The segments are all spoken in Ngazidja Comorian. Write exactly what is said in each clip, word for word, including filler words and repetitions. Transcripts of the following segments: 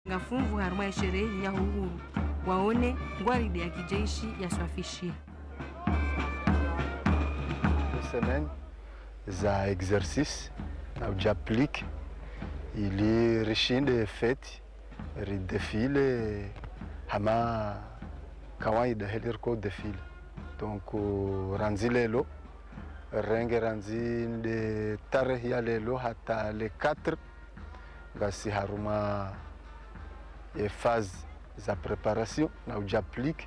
Ngafumvu harumwa ye sherehi ya uhuru, waone ngwaride ya kijeshi ya swafishiha. Semaine za exercice na uja appliquer ili rishinde fête ridéfile hama kawaida heli riko défile. Donc, randzi lelo, renge randzi nde tarehi ya lelo hata le quatre, ngasi harumwa ye phase za préparation na uja appliquer.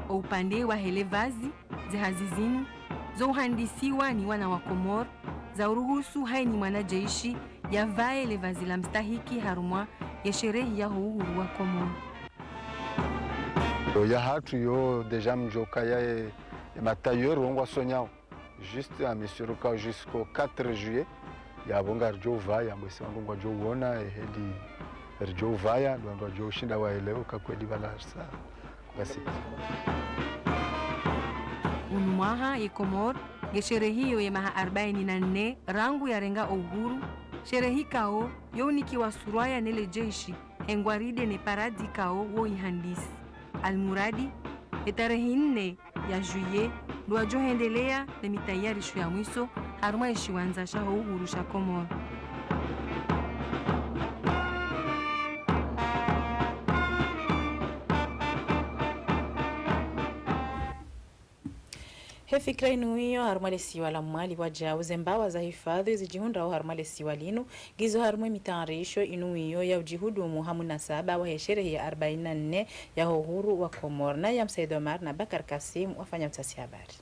O upande wa hele vazi, ze hazi zinu zo uhandisiwa ni wana wa Komori, za uruhusu hayina mwanajeshi yavae le vazi la mstahiki harumwa ye sherehi ya ho uhuru wa Komori. Yo ya hatru yo déjà mjoka ya ye, ye matailleur wo ngwasonyao. Juste à mesure ka jusqu'au quatre juillet, yapvo ngarijo uvaya, mbwese wandru ngwajo uona, eheli rijo uvaya, ndo wandru wajo ushinda waelewe ka kweli pvala risa. Basi. Unu mwaha ye Komori nge sherehiyo ye maha arbaini na nne rangu yarenga o uhuru, sherehi kao yo unikiwa surwaya ne le jeshi, he ngwaride ne paradi kao wo ihandisi. Almuradi, ye tarehi nne ya juillet, ndo wajo hendelea ne mitayarisho ya mwiso harumwa ye shiwandza sha ho uhuru sha Komori. He fikira inu iyo harumwa le siwa la Mwali wajau ze mbawa za hifadhi zijihundrao harumwa le siwa linu, ngizo harumwa ye mitayarisho inu iyo ya ujihudumu ha munasaba wa he sherehi ya arbaini na nne ya ho uhuru wa Komori. Na ya Msaid Omar na Bakar Kasim wafanya utafiti habari.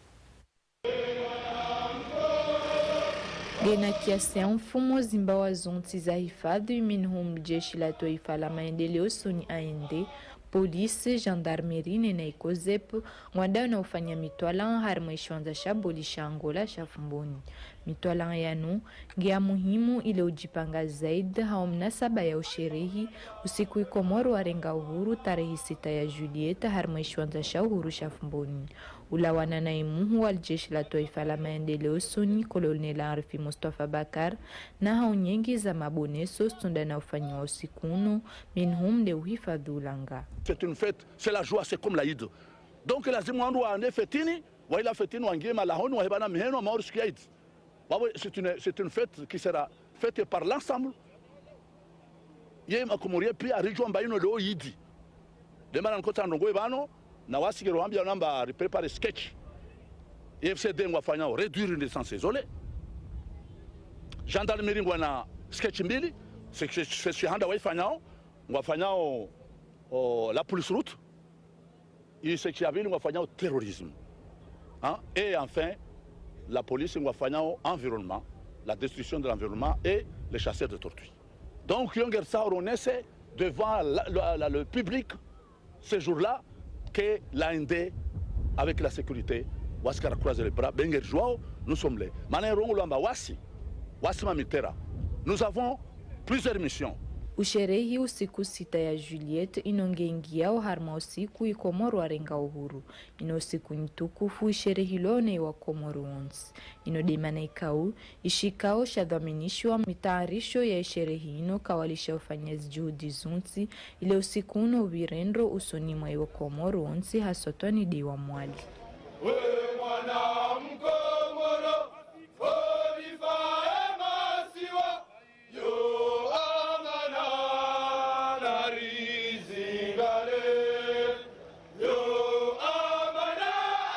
Ngena kiasi ya mfumo zimbawa zontsi za hifadhi, minhum jeshi la twaifa la maendeleo soni A N D, polisi, gendarmerie ne na i COSEP, ngwandao na ufanya mitwalaa harimwa ishiwandza sha boli sha Angola sha Fumbuni. Mitwalaa yanu ngiya muhimu ile ujipanga zaidi hao mnasaba ya usherehi usiku i Komori warenga uhuru tarehi sita ya juillet harimwa ishiwandza sha uhuru sha Fumbuni. Ulawana na imuhu wa lijeshi la twaifa la maendeleo soni, Colonel Arifi Mustafa Bakar, na hao nyengi za maboneso stunda na ufanyiwa usiku unu, minhum nde uhifadhi ulanga. C'est une fête, c'est la joie, c'est comme l'Aïd. Donc lazima wandru waende fetini, waila fetini wangie malahoni, wahebana miheno, mauri siku ya Eid. Wabo, c'est une, c'est une fête qui sera fêtée par l'ensemble. Ye makomorie pia rijua amba ino leo Eid. Nde mana nkotsa ndrongo ipvano, na wasi ngero wambia namba riprépare sketch. F C D ngwafanyao réduire une naissance isolée. Gendarmerie ngwana sketch mbili, c'est, c'est, c'est, c'est handa waifanyao, ngwafanyao, o, la police route. I sketch ya pvili ngwafanyao terrorisme. Hein? Et enfin, la police ngwafanyao environnement, la destruction de l'environnement et les chasseurs de tortues. Donc, yo ngerisa ronese devant la, la, la, le public, ce jour-là, que l'A N D, avec la sécurité, wasi kara croiser les bras, be ngeri juao, nous sommes là. Mana rongo lwamba wasi, wasi mamitera. Nous avons plusieurs missions. Usherehi usiku sita ya juillet ino ngengiao harimwa usiku i Komori warenga uhuru. Ino siku ntukufu isherehilwao ne wa Komori wontsi. Ino de mana ikao, ishikao shadhwaminishiwa mitayarisho ya isherehi ino kawalisha ufanya zijuhudi zontsi, ile usiku uno upvire ndro usoni mwa iwa Komori wontsi haswatwani de wa Mwali. We mwana Mkomoro, olifa emasiwa. Yo amana narizingare. Yo amana,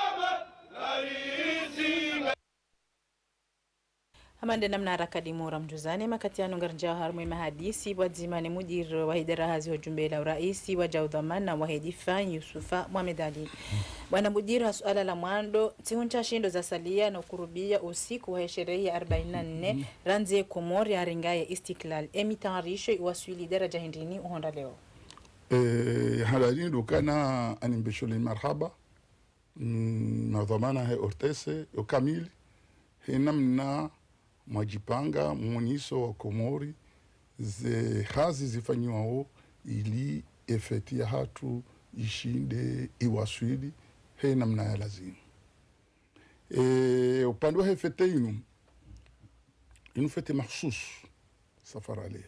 amana narizingare. Hama nde namna rakadimu ramjuzane, makati yanu ngarinjao harumwa ye mahadisi pvwadzima ne mudiri wa idara hazi ho jumba la uraisi wajau dhwamana wa he difa, Yusufa Mohamed Ali. Bwana mudiri, ha suala la mwando, ntsihu ntsashindo zasalia no ukurubia usiku wa he sherehi ya arbaini na nne, randzi ye Komori yarenga ye istiklal. Emitayarisho iwaswili daraja hindrini uhonda leo? Eh, halali ndo kana animbeshole marhaba, mm, madhwamana he O R T C, yo kamili, he namna mwajipanga, mwoniso wa Komori, ze hazi zifanyiwao ili efeti ya hatru ishinde iwaswili, he namna ya lazimu. E, upande wa he fete inu, inu fete mahsusu, safari leo.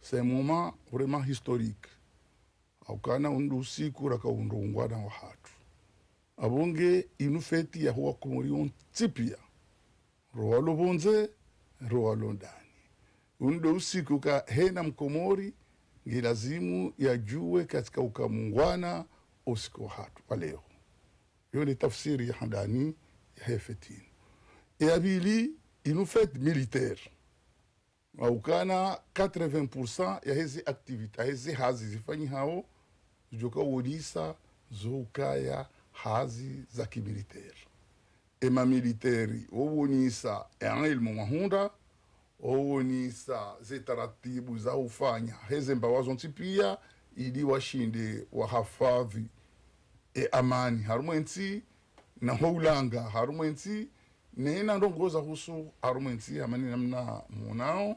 C'est un moment vraiment historique. Haukana unu ndo usiku raka undro ungwana wahatru. Apvo nge inu fête ya huwa Komori wontsi pia. Ro walo pvondze, ro walo ndani. Unu ndo usiku ka hena Mkomori, nge lazimu yadjuwe katsika uka mungwana usiku wahatru, wa leo. Iyo nde tafsiri ya handani ya he fête inu. E ya pvili, inu fête militaire. Haukana quatre-vingts pour cent ya heze activités, ya heze hazi zifanyihao, zidjoka wonesa zo ukaya hazi za kimilitaire. E mamilitaire, wo wonesa e ilmu wahundra, wo wonesa ze taratibu za ufanya heze mbawa zontsi pia, ili washinde wahafadhwi e amani harumwa entsi, na ho ulanga harumwa entsi, nena ndrongoo za husu harumwa entsi, amani namna mwonao.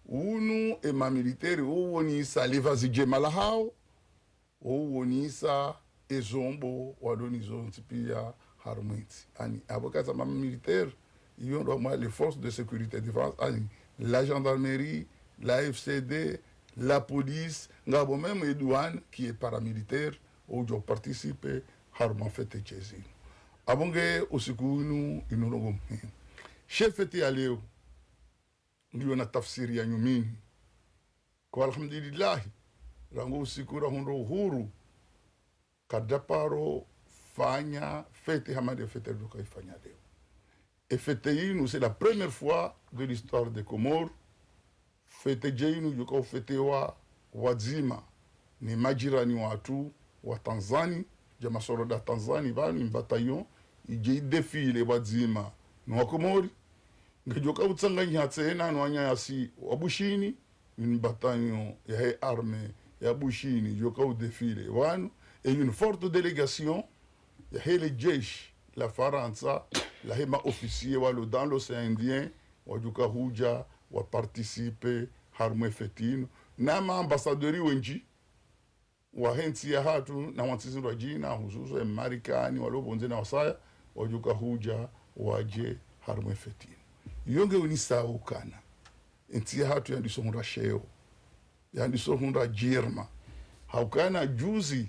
Unu e mamilitaire, wo wonesa le vazi djema lahao, wo wonesa e zombo walo nazo zontsi pia harumwa entsi. Ani, apvo kaza mamilitaire, iyo ndo mwa les forces de sécurité et de défense, ani, la gendarmerie, la F C D, la police, ngapvo même e douane qui est paramilitaire, udjo participer harumwa fête djezinu. Apvo nge usiku unu inu ndrongoo muhimu. She fête ya leo, ngiyo na tafsiri ya nyumeni. Kwa alhamdulillahi, rangu usiku rahundro uhuru, kadjaparo fanya fête hama nde fête ridjoka ifanya leo. E fête inu, c'est la première fois de l'histoire des Comores. Fête dje inu djoka ufêtewa wadzima ni majirani watru wa Tanzanie, dja masoroda Tanzanie pvanu, une bataillon, idje idéfile wadzima ni wa Komori. Ngedjoka utsanganyiha tsena no wananyasi wa Bushini, une bataillon ya he armée ya Bushini, djoka udéfile wanu, et une forte délégation ya hele jeshi la Farantsa, la he ma officiers walo dans l'océan Indien, wadjoka hudja wa participer harumwa e fête inu, na ma ambassadeurs wendji wa he ntsi yahatru na wa ntsi zindru wadjina, hususwa e Marikani, walo pvondze na wasaya, wadjoka hudja wadje harumwa e fête inu. Iyo nge unisao ukana e ntsi yahatru yandiso hundra sheo, yandiso hundra djirma. Haukana juzi,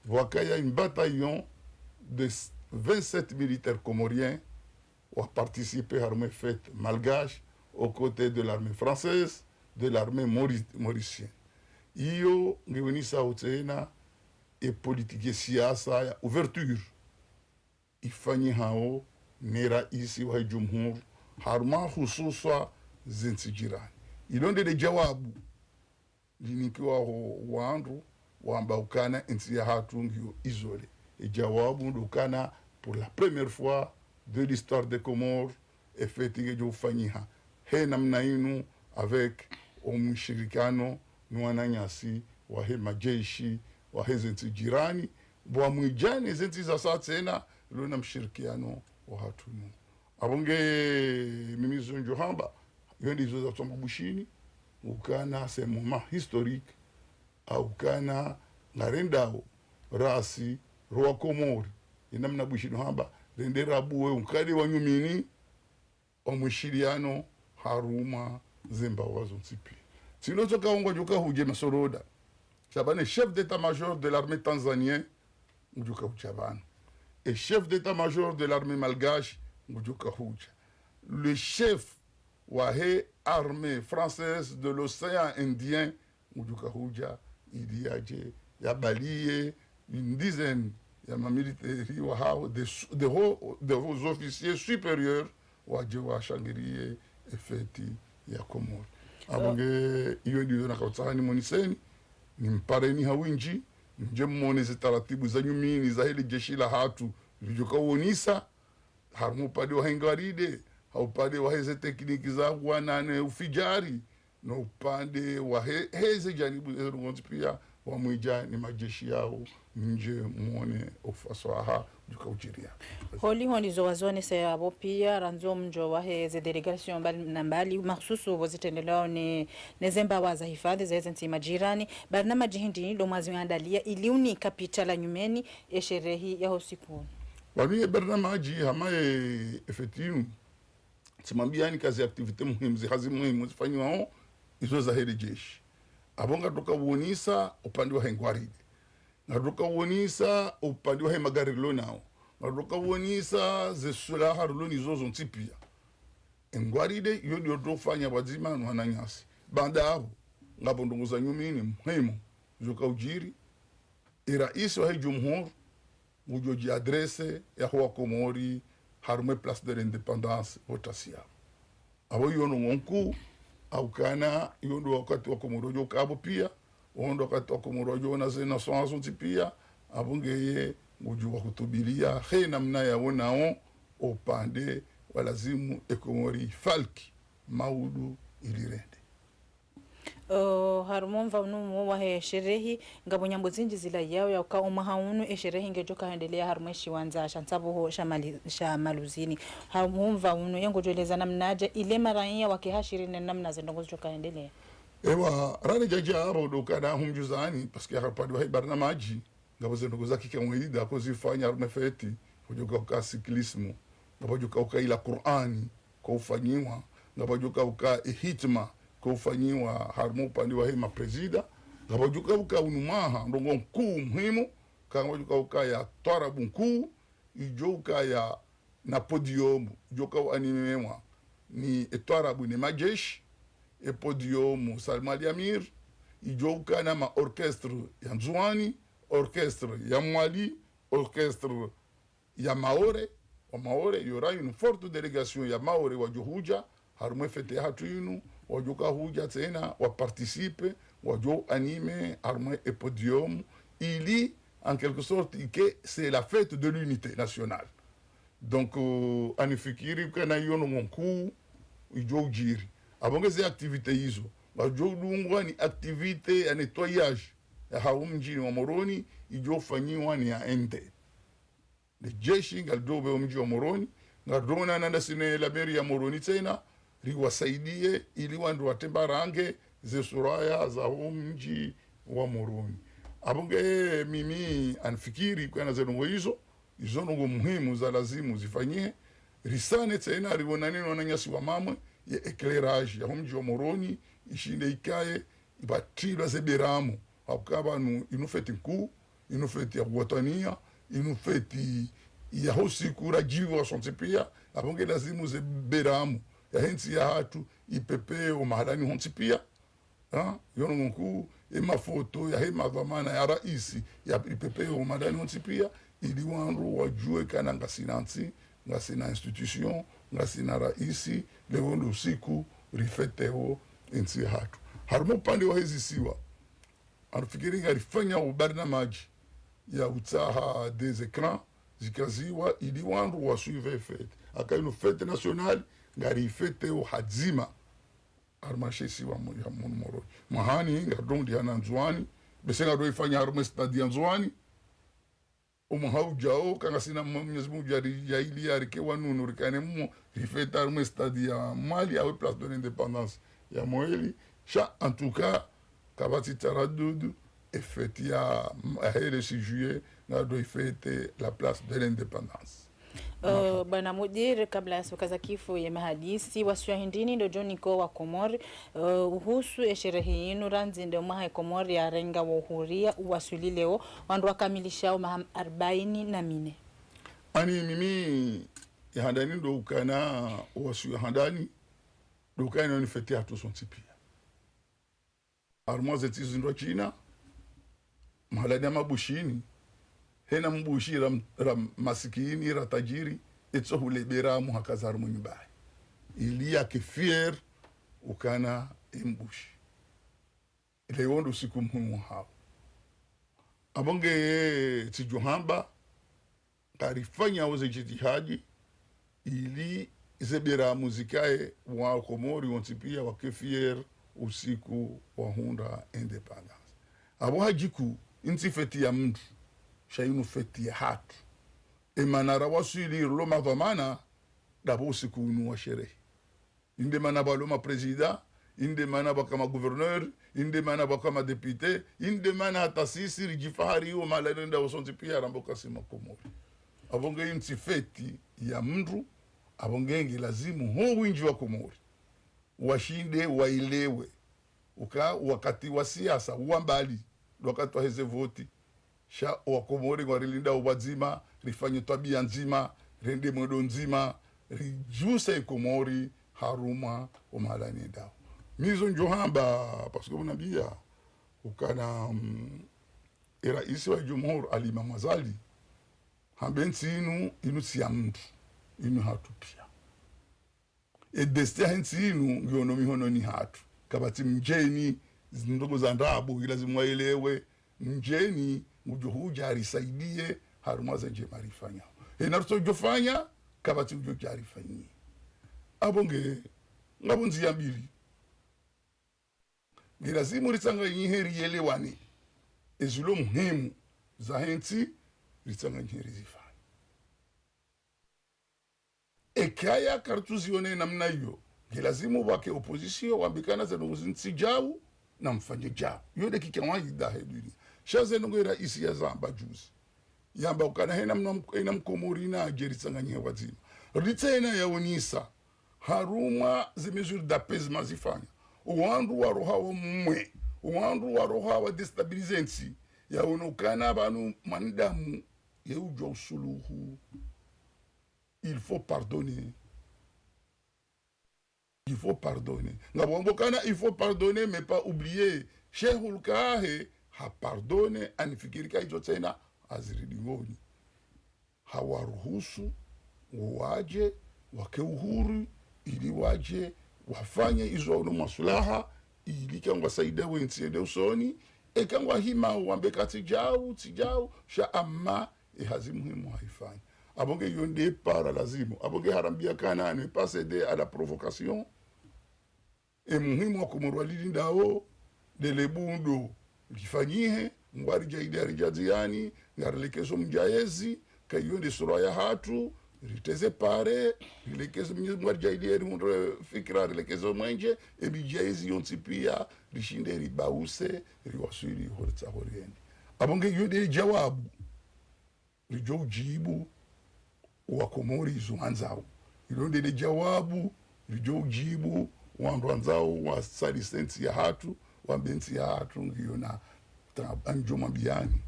pvwakaya une bataillon de vingt-sept militaires comoriens wa participer harumwa e fête malgache aux côtés de l'armée française, de l'armée mauri-, mauricienne. Iyo nge unisao tsena e politique, e siasa ya ouverture ifanyihao ni raisi wa he jumhur harumwa hususwa ze ntsi jirani. Ilo nde le djawabu linikiwa ho wandru wamba ukana e ntsi yahatru ngiyo isolé. E djawabu ndo ukana, pour la première fois de l'histoire des Comores, e fête ngedjo ufanyiha he namna inu, avec o mshirikiano ni wananyasi wa he majeshi wa heze ntsi jirani, pvwamwedja ne ze ntsi za sa tsena, lo na mshirikiano wahatru nu. Apvo nge mimi zo ndjo hamba, iyo ndizo za tsamba Bushini, ukana c'est un moment historique, haukana ngarendao rasi ro wa Komori, ina mna Bushini hamba, rende rabuwe unkade wa nyumeni wa mwishiliano harumwa ze mbawa zontsi pia. Tsilo tsoka ungwa djoka hudje masoroda. Sha pvanu e chef d'état-major de l'armée tanzanienne ngudjoka hudja pvanu. E chef d'état-major de l'armée malgache ngudjoka hudja. Le chef wa he armée française de l'océan Indien ngudjoka hudja, ili yadje yabaliye une dizaine ya mamilitaires wahao, des, des hauts, des hauts officiers supérieurs, wadje washangiriye e fête ya Komori. Apvo nge iyo ndiyo nakautsahani moniseni, nimpareni ha windji, mdje mwone ze taratibu za nyumeni za hele jeshi lahatru lidjoka wonesa, harumwa upande wa he ngaride, ha upande wa heze tekniki za wana ne ufidjari, no upande wa he, heze janibu ze ndrongoo zontsi pia, pvwamwedja ni majeshi yao, mdje mwone o ufasaha djuka udjiria. Holiho ndizo wazonese apvo pia, randzo mdjo wa heze délégation mbali na mbali, mahususu pvo zitrendelwao ne, ne ze mbawa za hifadhwi za heze ntsi majirani, barnamaji hindri ndo mwaziandaliya ili unika picha la nyumeni e sherehi ya ho usiku unu. Pvanu ye barnamaji hama ye fête inu, tsimwambiyani ka ze activités muhimu, ze hazi muhimu zifanyiwao, izo za hele jeshi. Apvo ngarudjo uka uonesa upande wahe ngwaride. Ngarudjo uka uonesa upande wahe magari rilo nawo. Ngarudjo uka uonesa ze sulaha rilo nazo zontsi pia. Engwaride iyo ndiyo ridjo ufanya pvwadzima no wananyasi. Baanda apvo, ngapvo ndrongoo za nyumeni muhimu zidjo uka udjiri. E raisi wahe jumhur ngudjo dji adresser yaho wa Komori harumwa e Place de l'Indépendance pvo tasiya. Apvo iyo ndrongoo nkuu, ha ukana iyo ndo wakati wa Komori wadjo uka apvo pia, wo ndo wakati wa Komori wadjo ona ze nations zontsi pia, apvo ngeye ngudjo wahutubiya he namna yaonao upande wa lazimu e Komori ifalki maudu ili rende. Oh, harumwa omva unu mwo wahe sherehi, ngapvo nyambo zindji zilayao ya uka omwaha unu e sherehi ngedjo uka hwendelea harumwa e shiwandza sha ntsabuho sha Mali-, sha Maluzini. Harumwa omva unu, ye ngodjo eleza namnadje ile maraiya wake hashiri ne namna ze ndrongoo zidjo uka hwendelea. Ewa, rani djadja apvo ndo ukana humdjuzani, parce que harupande wahe barnamaji, ngapvo ze ndrongoo za kikawaida ko zifanya harumwa e fête, ngapvo djo uka uka cyclisme, ngapvo djo uka uka ila Kur'ani ko ufanyiwa, ngapvo djo uka uka e hitma ko ufanyiwa harumwa upande wahe ma président, ngapvo djo uka uka unu mwaha ndrongoo nkuu muhimu, ka ngapvo djo uka uka ya twarabu nkuu, idjo uka ya na podium, idjo uka uanimewa ni e twarabu ne majeshi, e podium Salma Ali Amir, idjo uka na ma orchestre ya Ndzuani, orchestre ya Mwali, orchestre ya Maore, wa Maore, il y aura une forte délégation ya Maore wadjo hudja harumwa e fête yahatru inu, wadjo uka hudja tsena wa participer, wadjo animer harumwa e podium, ili, en quelque sorte, que c'est la fête de l'unité nationale. Donc, euh, ngamfikiri ukana iyo ndrongoo nkuu idjo udjiri. Apvo nge ze activités izo, ngadjo udungwa ni activité ya nettoyage yaho mdji wa Moroni, idjo ufanyiwa ni A N T. Le jeshi ngalidjo upve omdji wa Moroni, ngaridjo onana ndasi ne la mairie ya Moroni tsena, riwasaidie ili wandru watembarange ze suraya zaho mdji wa Moroni. Apvo nge mimi ngamfikiri ukana ze ndrongoo izo, izo ndrongoo muhimu za lazimu zifanyihe, risane tsena rionane no wananyasi wa mamwe, ye éclairage yaho mdji wa Moroni ishinde ikaye ipvatilwa ze beramu, ha uka pvanu inu fête nkuu, inu fête ya watania, inu fête yaho usiku radjiviwa sontsi pia, apvo nge lazimu ze beramu yahe ntsi yahatru ipepee omahalani hontsi pia. Ha? Iyo ndrongoo nkuu, e mafoto yahe madhwamana ya raisi ya ipepee omahalani hontsi pia, ili wandru wadjue ukana ngasina ntsi, ngasina institution, ngasina raisi, leo ndo usiku rifêteo e ntsi yahatru. Harumwa upande wahe zisiwa, ngamfikiri ngarifanya ubarnamaji ya utsaha des écrans zikaziwa ili wandru wa suivre e fête. Haka inu fête nationale, ngarifêteo hadzima harumwa she isiwa mu-, ya munu Moroni. Mwahani, ngaridjo ndihana Ndzuani, bese ngaridjo ifanya harumwa e stade ya Ndzuani. Omwaha udjao, ka ngasina Mwenyezi Mungu djari-, djaaliya rike wanunu rikane mwo, rifêta harumwa e stade ya Mwali, au Place de l'Indépendance ya Mwali. Sha, en tout cas, kapvatsi taradudu, e fête ya, yahe le six juillet, ngaridjo ifêter la Place de l'Indépendance. Euh, Bwana Mudir, kabla ya suka za kifu ye mahadisi, wasiya hindrini ndo djo niko wa Komori, euh, uhusu e sherehi inu randzi nde omwaha e Komori yarenga wo uhuria uwaswili leo, wandru wakamilishao maha arbaini na mine. Ani mimi, ya handani ndo ukana, wasiya handani, ndo ukana ni fête yahatru sontsi pia. Harumwa ze ntsi zindrwadjina, mahalani ya mabushini, hena mbushi ra, ra masikini, ra tajiri, etso hule beramu haka za harumwa nyumba yahe. Ili yake fier ukana e mbushi. Ile iyo ndo usiku muhimu hawo. Apvo nge tsidjo hamba, ngarifanyao ze djitihadi ili ze beramu zikaye wa Komori wontsi pia wake fier usiku wa hundra indépendance. Apvo hadjiku, intsi fête ya mndru, sha inu fête yahatru. E mana rawaswili rilo madhwamana, ndapvo usiku unu wa sherehi. Inde mana pvwalo ma président, inde mana pvwaka ma gouverneur, inde mana pvwaka ma député, inde mana hata sisi ridjifahari iyo mahala renda wosontsi pia ramba uka si ma Komori. Apvo nge intsi fête ya mndru, apvo nge nge lazimu ho wendji wa Komori washinde waelewe uka wakati wa siasa uwa mbali, wakati wa heze voti. Sha Wakomori ngwarilindao pvwadzima, rifanye twabia ndzima, rende mwendo ndzima, ridjuse Komori harumwa omahala yendao. Mi zo ndjo hamba, parce que unambia, ukana, mm, e raisi wa jumhur, Ali Imam Azali, hambe ntsi inu, inu tsi ya mndru, inu hatru pia. E destin yahe ntsi inu ngiyo no mihononi hatru. Kapvatsi mdjeni, zindrongo za ndrabo, ilazimu waelewe, mdjeni ngudjo hudja arisaidie harumwa ze ndjema rifanyao. Hena rutso djo fanya, kapvatsi udjo dja arifanyie. Apvo nge, ngapvo ndzia mbili. Ngilazimu ritsanganyihe rielewane. Ezilo muhimu zahe ntsi, ritsanganyihe rizifanye. Ekaya kartsuzione namna iyo, ngilazimu pvwake opposition wambe ukana zinu zintsi djau, na mfanye djau. Iyo nde kikawaida he dunia. Sha zinu nge raisi yazamba juzi. Yamba ukana hena mna-, hena Mkomori nadje ritsanganyihe pvwadzima. Ritsena yaonesa, harumwa ze mesures d'apaisement zifanya, owandru waroha wamwe, owandru waroha wa déstabiliser ntsi, yaone ukana pvanu mwanadamu ye udjua usuluhu. Il faut pardonner. Il faut pardonner. Ngapvo wambo ukana il faut pardonner, mais pas oublier. Sheikhul Kahe ha pardonner, anifikiri ka izo tsena aziridi ngoni. Hawaruhusu wadje, wake uhuru, ili wadje wafanye izo waono maslaha, ili ka ngwasaidia we ntsi yende usoni. Eka ngwahima wambe ka tsi djau, tsi djau, sha amma e hazi muhimu haifanya. Apvo nge iyo nde para lazimu. Apvo nge harambia ukana ne pas céder à la provocation. E muhimu Wakomori walilindao, nde le bundo lifanyihe, Mngu aridjaidie aridjaziani, ngarilekeze mdjayezi, ka iyo nde sura yahatru, riteze pare, rilekeze Mngu aridjaidie rihundre fikira, rilekeze mwenje, e midjayezi yontsi pia, rishinde ribause, riwaswili ho ritsaho riende. Apvo nge iyo nde djawabu ridjo udjibu Wakomori izo wandzao. Ilo nde le djawabu ridjo udjibu wandru wandzao wasalise ntsi yahatru, wambe ntsi yahatru ngiyo na ta-, anjo mwambiani.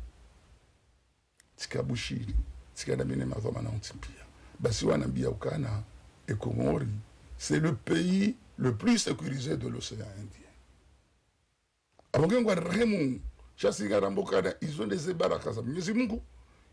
Tsika Bushiri, tsika na mine madhwamana wontsi pia. Basi wanambia ukana e Komori, c'est le pays le plus sécurisé de l'océan Indien. Apvo nge ngwarirehemu, sha si ngaramba ukana izo nde ze baraka za Mwenyezi Mungu,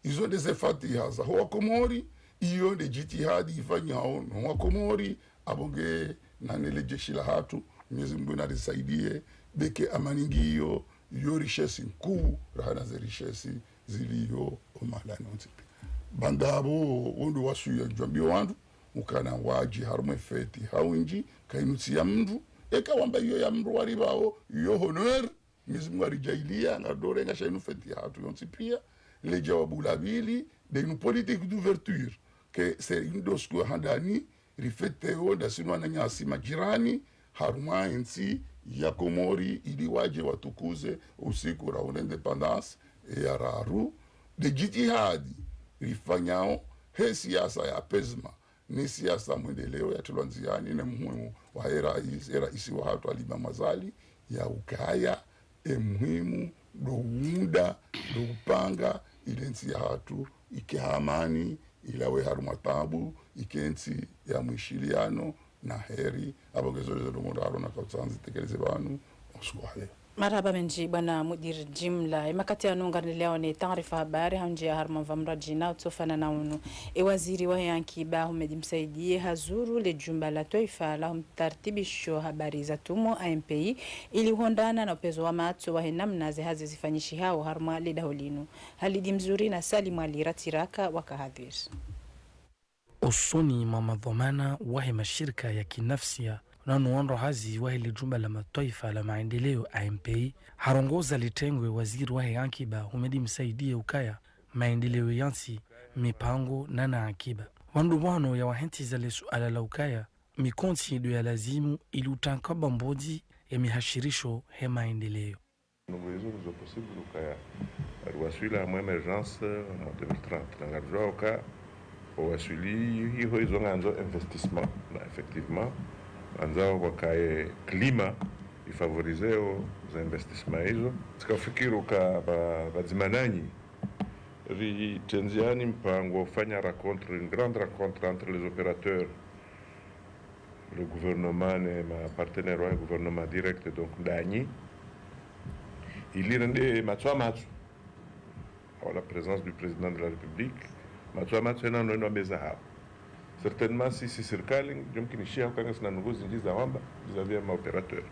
izo nde ze fatiha zaho Wakomori, iyo nde djitihadi ifanyihao no Wakomori, apvo nge nane le jeshi lahatru, Mwenyezi Mungu narisaidie, beke amani ngiyo, iyo richesse nkuu, rahana ze richesse zilio omahalani wontsi pia. Baanda apvo, wo ndo wasuya ndjwambio wandru, ukana wadje harumwa e fête ha windji, ka inu tsi ya mndru, eka wamba iyo ya mndru waripvao, iyo honneur, Mwenyezi Mungu aridjaalia, ngaridjo renga sha inu fête yahatru yontsi pia, le djawabu la pvili, nde inu politique d'ouverture, que c'est une dose que handani, rifêteo, ndasi no wananyasi majirani, harumwa e ntsi ya Komori, ili wadje watukuze usiku rauna indépendance, e ya raru, nde djitihadi rifanyao, he siasa ya apaisement, ni siasa mwendeleo yatrilwa ndziani ne muhimu wa e raisi, e raisi wahatru Ali Imam Azali, ya ukaya e muhimu ndo uunda, ndo upanga, ile ntsi yahatru ike ha amani, ilawe harumwa taabu, ike ntsi ya mwishiliano na heri. Apvo nge zo lezo ndo muraro na kautsanzi tekeleze pvanu, usiku wa leo. Marahaba mendji, bwana mudir jimla. E makati yanu ngarendelea ne taarifa habari, ha undjia harumwa mva mradjina utsofana na unu. E waziri wahe ankiba, Houmed Msaidie, hazuru le jumba la twaifa la mtartibisho habari za tumo, A M P I, ili uhondana na upezo wa matso wahe namna ze hazi zifanyishihao harumwa le daho linu. Halidi Mzuri na Salim Ali Ratiraka waka hadhwir. Usoni mwa madhwamana wahe mashirika ya kinafsia, nano wandru hazi wahe le jumba la matwaifa la maendeleo, A M P I, harongoza litengwe waziri wahe ankiba, Houmed Msaidie, ukaya maendeleo ya ntsi, mipango nana ankiba. Wandru wanu ya wahentsi za le suala la ukaya mikontsi ndo ya lazimu ili utanka bambodzi ya mihashirisho he maendeleo. Nungu izo nizo possible ukaya riwaswili harumwa émergence mwa deux mille trente. Na ngaridjuao uka owaswili iho izo ngandzo investissement. Na effectivement, ngandzao wakaye climat ifavoriseo za investissement izo. Tsikafikiri uka pva, pvadzima nanyi, ritrendziani mpango ufanya rencontre, une grande rencontre entre les opérateurs, le gouvernement ne ma partenaire wa gouvernement direct, donc ndanyi, ili rende matso a matso à la présence du président de la République, matso a matso ena no eno meza hao. Certainement, si, si sirikali, yomkinishiha uka ngasina ndrongoo zindji za wamba vis-à-vis ya ma opérateurs,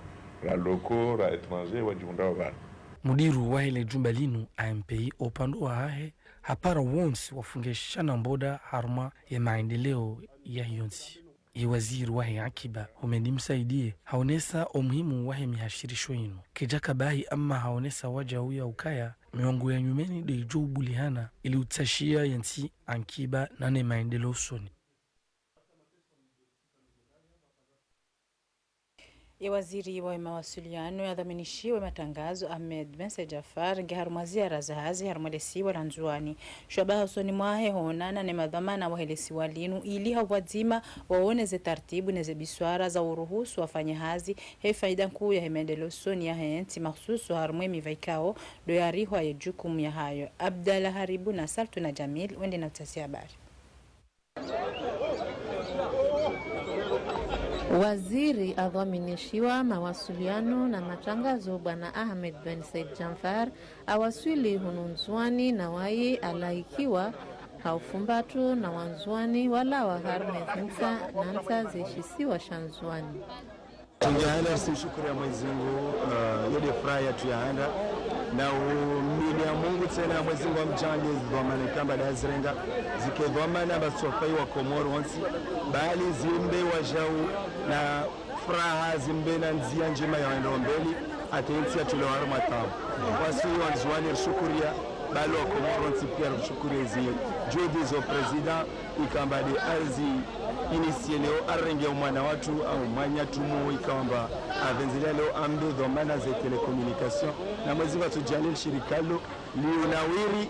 ra locaux, ra étrangers, wadjihundrao pvanu. Mudiru wahe le jumba linu A M P I, upande wahahe, hapara wontsi wafunge shana mboda harumwa ye maendeleo ya yontsi. Ye waziri wahe ankiba, Houmed Msaidié, haonesa omuhimu wahe mihashirisho inu. Kedjaka bahi amma haonesa wadjau ya ukaya, miongo ya nyumeni de idjo ubulihana ili utsashia yentsi ankiba nane maendeleo usoni. Ye waziri wa mawasiliano yadhaminishiwa matrangazo Ahmed Ben Said Jaffar nge harumwa ziara za hazi harumwa lesiwa la Ndzuani. Shabaha usoni mwahe hoonana ne madhwamana wahe lesiwa linu ili ha upvwadzima waone ze tartibu ne ze biswara za uruhusu wafanye hazi he faida nkuu yahe maendeleo usoni yahe ntsi, mahususu harumwa ye miva ikao ndo yarihwa ye jukumu yahayo. Abdallah Haribu na Saltuna Jamil wende na utasi habari. Waziri adhwaminishiwa mawasiliano na matrangazo bwana Ahmed Ben Said Jaffar awaswili hunu Ndzuani na waye alaikiwa ha ufumbatru na Wandzuani walawa harumwa ze ntsa na ntsa ze shisiwa sha Ndzuani. Tungiahanda risi mshukuri ya Mwezi Mungu, eh, yede furaha yatru yahanda. Na umili ya Mungu tsena ya Mwezi Mungu amdjande dhwamana ikamba da zirenga, zike dhwamana ba sofai wa Komoro wontsi, bali zimbe wajau na furaha, zimbe na ndzia ndjema ya wendo mbeli, hata ntsi yatru lewo harumwa tabu. Wasi Wandzuani rishukuria, bali wa Komoro wontsi pia rishukuria zi juhudi zo président, ikamba de azi initié leo arenge omwana watru au mwananya tumu ikamba avendzelea leo ambe dhwamana ze télécommunication. Na Mwezi Mungu atsudjaanlie shirika lo liunawiri.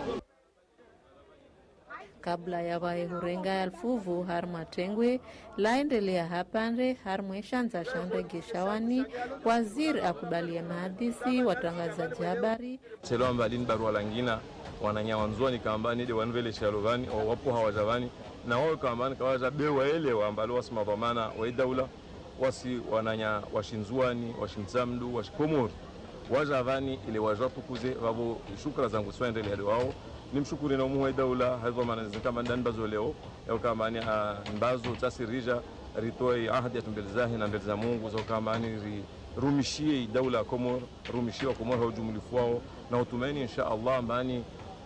Kabla ya waye hurenga alfuvu harumwa tengwe, laendelea hapvandre harumwa eshandza sha ndege sha Wani, waziri akubalia mahadisi watrangazadji habari. Tselo amba lini barua langina, wananya Wandzuani kamba ni de wanvelesha lo pvani, o wapo hawaja pvani, na wao kamba ni kawaja be waelewa amba lo wasi madhwamana wa idaula, wasi wananya wa Shindzuani, wa Shimtsamdu, wa Shikomori. Waja pvani ile waja tukuze, pvapvo shukra zangu swendeleha de wao. Nimshukuri na umuhu wa idaula, ha izo mana zikamba ndani mbazo leo, ya ukamba ni, ah, mbazo tsasi rija, ritoe ahadi yatru mbeli zahe na mbeli za Mungu, za ukamba ni rirumishie idaula ya Komoro, rumishie wa Komoro ha ujumulifu wao, na utumaini, insha Allah, amba ni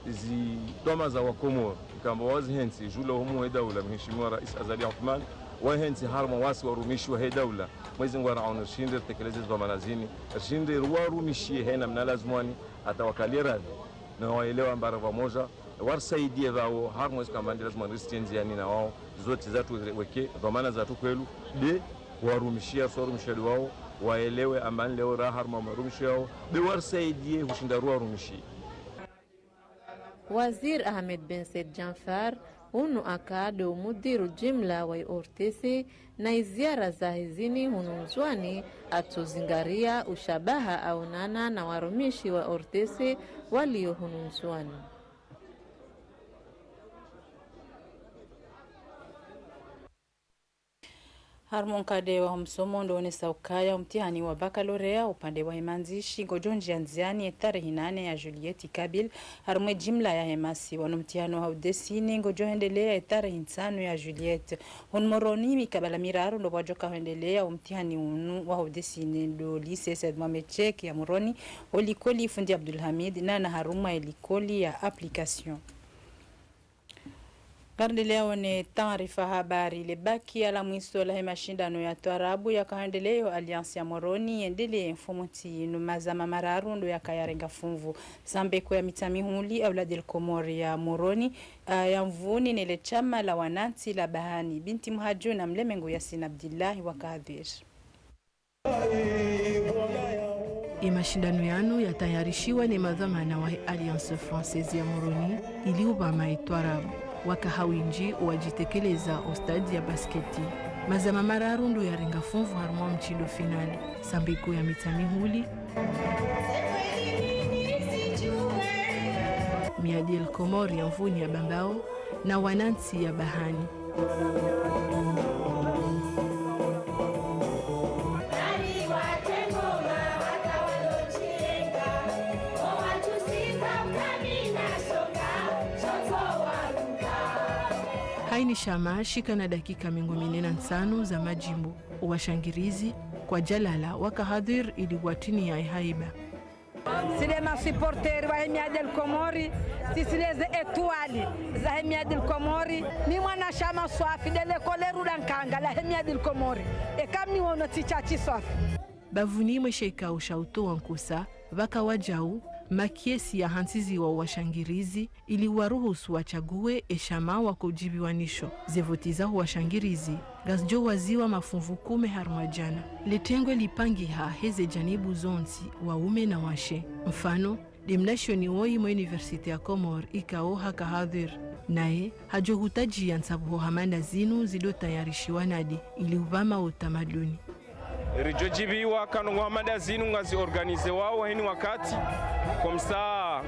zitwama za wa Komoro, ikamba wazihentsi, jula humu wa idaula, mheshimiwa Rais Azali Assoumani, wahentsi harumwa wasi warumishi wahe daula, Mwezi Mungu araone rishinde ritekeleze dhwamana zini, rishinde ruwarumishie hena mna lazimwani, hata wakalie radhi, na waelewa amba ra pvamoja, warisaidie pvao, harumwa ezi kamba ndi lazima nirisitie ndziani na wao, zontsi zatru weke, dhwamana zatru kwelu, de warumishia, so warumishia de wao, waelewe amba ni leo ra harumwa marumishi yao, de warisaidie hushinda ruwarumishie. Waziri Ahmed Ben Said Jaffar, unu aka de umudiru jimla wa i O R T C, na iziara zahe zini hunu Ndzuani, atsozingaria ushabaha aonana na warumishi wa O R T C walio hunu Ndzuani. Harumwa nkade wa ho msomo ndo onesa ukaya umtihani wa baccalauréat upande wa imandzishi ngojo ndjia ndziani etarehi nane ya juillet kabili harumwa ejimla ya hemasi. Wanu mtihani wa haudesine ngojo hendelea etarehi ntsanu ya juillet. Hunu Moroni, mikabala miraru ndo pvwajoka hwendelea umtihani unu wa haudesine, ndo lycée Said Mohamed Cheikh ya Moroni, olikoli Fundi Abdulhamid, na na harumwa elikoli ya application. Ngarendeleao ne taarifa habari. Le bac ya la mwiso lahe mashindano ya twarabu yakahendelea yo Alliance ya Moroni yendelee mfumontsi inu, mazama mararu ndo yakayarenga funvu. Sambeko ya Mitsamihuli, Aulad el Komor ya Moroni, ah, ya Mvuni, nele shama la wanantsi la Bahani. Binti Muhaju na Mlemengu Yasin Abdillahi wakahadhwiri. Ye mashindano yanu yatayarishiwa ne madhwamana wahe Alliance Française ya Moroni ili upvama ye twarabu. Waka ha winji wajitekeleza o stade ya basketi. Mazama mararu ndo yarenga funvu harumwa mtsindo finale. Sambiko ya Mitsamihuli, Miadi el Komori ya Mvuni ya Bambao, na Wanantsi ya Bahani. Haini shama shika na dakika mengo mine na ntsanu za madjimbo, owashangirizi kwa djalala waka hadhwir ili watini ya ehaiba. Sile ma supporters wahe Miadi el Komori, sisi leze étoiles zahe Miadi el Komori. Mi mwana shama swafi, de lekole ruda nkanga lahe Miadi el Komori. Eka mi wono tsi sha tsi swafi. Bavuni mwe she ikao sha utowa nkosa, pvaka wadjau, makiesi yahantsiziwa owashangirizi, ili waruhusu watsague eshama wakodjibiwa nisho. Zevoti zaho washangirizi ngazidjo waziwa mafunvu kume harumwa djana. Letengwe lipangiha heze djanibu zontsi, waume na washe. Mfano, de mnashioni woyi mwe Université ya Comores ikao haka hadhwir. Naye hadjo hutadjia ntsabuho hama nda zinu zido tayarishiwa nadi ili upvama utamaduni. Ridjo djibiwa ka ndrongoo hama nda zinu ngazi organisé wao haini wakati, comme ça,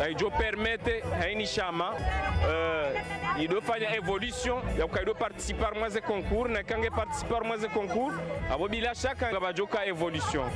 eh, idjo permettre haini shama, eh, ido fanya évolution, ya uka ido participer harumwa ze concours, na ika nge participer harumwa ze concours, apvo bila shaka ngapvadjo ka évolution.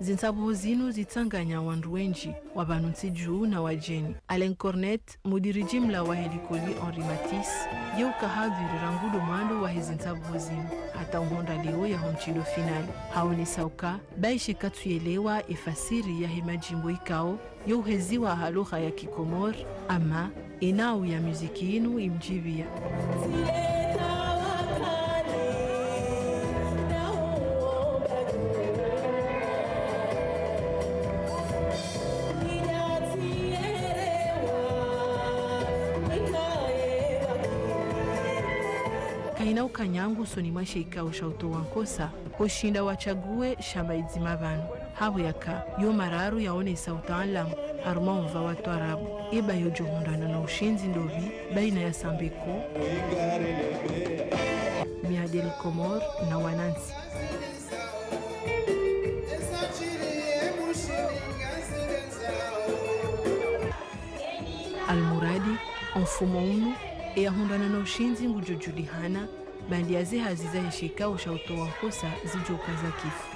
Zintsabuho zinu zitsanganya wandru wendji, wa pvanu ntsi dju na wadjeni. Alain Cornet, mudiri jimla wahe likoli Henri Matisse, ye uka hadhwiri rangu do mwando wahe zintsabuho zinu, hata uhundra leo yaho mtsindo finale. Haonesa uka, baishe katsuyelewa efasiri yahe madjimbo ikao, yo uheziwa ha lugha ya Kikomori, ama enau ya muziki inu imdjibia. Kaina ukanya ngu usoni mwa she ikao sha utowa nkosa, hoshinda watsague shama idzima pvanu. Hapvo yaka, yo mararu yaonesa utaalamu, harumwa omva wa twarabu. Eba yodjo hundrana na ushindzi ndopvi, baina ya Sambeko, Miadi el Komori na Wanantsi. Almuradi, omfumo unu, eya hundrana na ushindzi ngudjo djulihana, baanda ya ze hazi zahe she ikao sha utowa nkosa zidjo uka zakifu.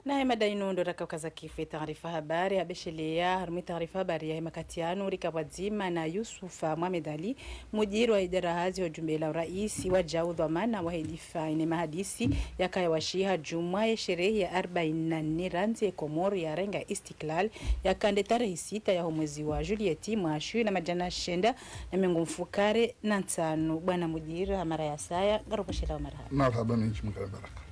Naye mada inu ndo raka uka zakifu ye taarifa habari, ha besheleya harumwa ye taarifa habari yahe makati yanu, rika pvwadzima na Yusufa Mohamed Ali, mudiri wa idara hazi ho jumba la uraisi, wadjau dhwamana wahe difa, ine mahadisi yakaya washiha djumwa ye sherehe ya arbaini na nne randzi ye Komori yarenga istiklal, yaka nde tarehi sita yaho mwezi wa juillet mwaha shihwi na madjana shenda na mengo mfukare na ntsanu. Bwana mudiri, ha mara ya saya, ngaruposhelao marahaba. Marahaba mendji, mkare baraka.